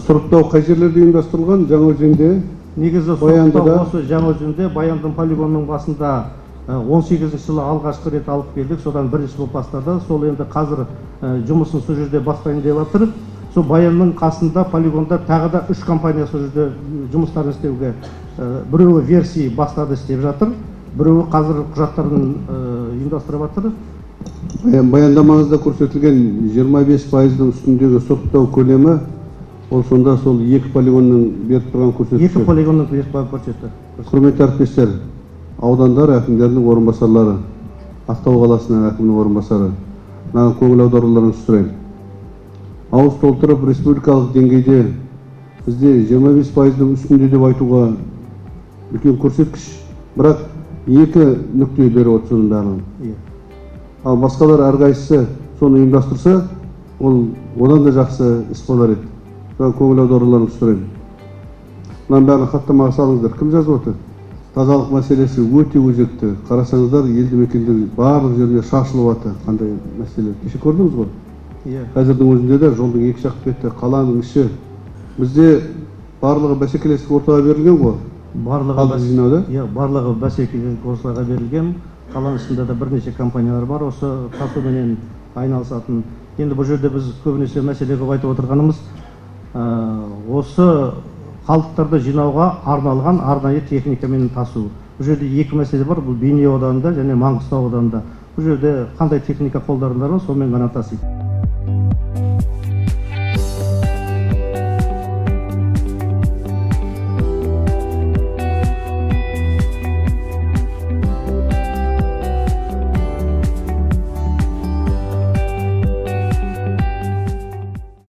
Сұрыптау қай жерлерде ұйымдастырылған? Жаңаөзенде, негізі сұрыптау осы Жаңаөзенде, Баяндың полигонының басында 18 жылы алғашқы рет алып келдік, содан бірінші болып бастады. Сол енді қазір жұмысын сол жерде бастайын деп жатыр. Сол Баянның қасында полигонда тағы да 3 компания сол жерде жұмыстарын істеуге, біреуі версия бастады істеп жатыр, біреуі қазір құжаттарын ұйымдастырып жатыр. Баяндамаңызда көрсетілген 25%-ның үстіндегі сұрыптау көлемі, ол сонда сол екі полигонның беріп тұрған көрсеткіші. Екі полигонның беріп тұрған көрсеткіші. Құрметті әріптестер, аудандар әкімдерінің орынбасарлары, Ақтау қаласының әкімінің орынбасары, маған көңіл аударуларыңызды сұраймын. Ауыз толтырып республикалық деңгейде бізде 25%-ның үстінде деп айтуға үлкен көрсеткіш, бірақ екі нүкте беріп отыр соның барлығын. Ал басқалар әрқайсысы соны ұйымдастырса, ол одан да жақсы іс болар еді. Көңіл аударуларыңызды сұраймын. Мынаның бәрін хаттамаға салыңыздар. Кім жазып отыр? Тазалық мәселесі өте өзекті. Қарасаңыздар, елді мекендер барлық жерде шашылып жатыр. Қандай мәселе? Кеше көрдіңіз ғой? Иә. Қазірдің өзінде де жолдың екі жақ беті, қаланың іші. Бізде барлығы бәсекелестік ортаға берілген ғой. Барлығы жинауда? Иә, барлығы бәсекелестік ортаға берілген. Қаланың ішінде де бірнеше компаниялар бар, осы тасуменен айналысатын. Енді бұл жерде біз көбінесе мәселе қылып айтып отырғанымыз, осы қалдықтарды жинауға арналған арнайы техникамен тасу. Бұл жерде екі мәселе бар, бұл Бейнеу ауданында және Маңғыстау ауданында. Бұл жерде қандай техника қолданылады, сонымен ғана тасиды.